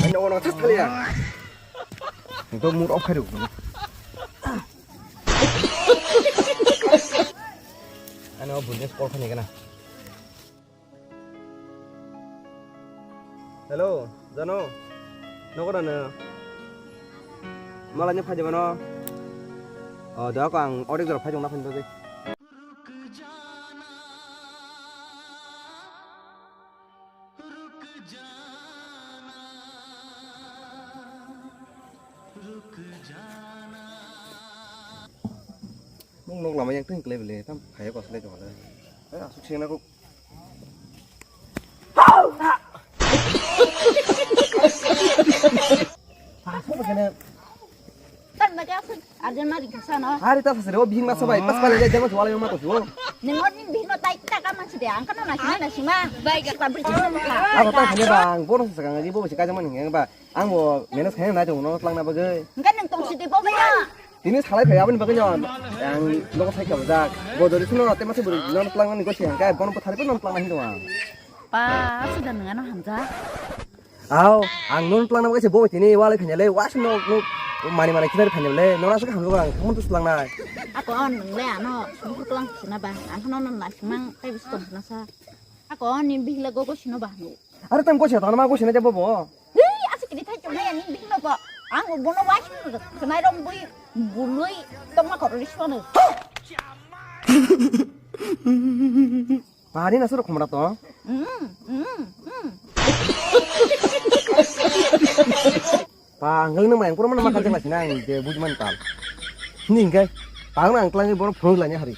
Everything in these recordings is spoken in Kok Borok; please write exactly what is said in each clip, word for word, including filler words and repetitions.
Ani o nang thas thaliya. Ekdom mood off khairok. Ani o business call khaini gana. Hello, Jano. Nogo da nw? Malai ni phai di mano? O, da ko ang audio jora phai dong na phai dong. Nung nok lama yang teng klai bele, tam phai ko slai jong le. Eh, asuk sing na ko. Asuk kene. Tan na ka asuk. Arjen mari kisa no. Hari ta sasre o bihing masa bai, pas pale jai jama suwala yoma to suwo. Nengor ning bihing no tai ta ka mansi de, ang kano na sima na sima. Bai ga pa bri sima ka. Abo ta sene bang, bono sa kanga gi bo si ka jama ning ba. Ang bo menos khaina na jong no tlang na bagwi. Engka neng tong si de bo ba ya. Tini salai phai aboni bagwi no. Ang logo sai ka bajak. Bo dori suno te masa buri no tlang ni gosi hangka, bono pathari bo no tlang na hin dong ang. Pa, sudah nengano hamja. Aw, ang non tlang nang kaisa bo tini walai phanya le, was no, no, mani mani kinar phanya le, nona sa hamlo ang, kamu tu selang nai. Ako on nang le ano, sumur tlang sina ba, ang kono non lai simang, kai bis tong na sa. Ako on ni bihla go go sino ba no. Are tam go sina, tang ma go sina jabo bo. Hei, asa kini thai chong ya ni bihla go. Ang bono was no, kenai rong bui, bului, tong ma koro ris no. Pari na suru khumra to. Mm, mm, mm. Pa, ang nang mayang pura mana makan jeng lagi nang, je buj man tal. Ni hingke, pa ang nang tlang bor phone lanya hari.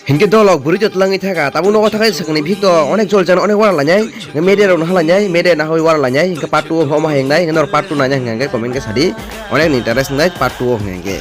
Hingke dolok buri jot langi thaka, tabu nogo thakai sakni bhik to onek jol jan onek wara lanyai, media rok naha lanyai, media nahoi wara lanyai, hingke part two ho ma heng nai, hingke nor part two nanya hingke comment ke sadi, onek ni interest nai part two ho hingke.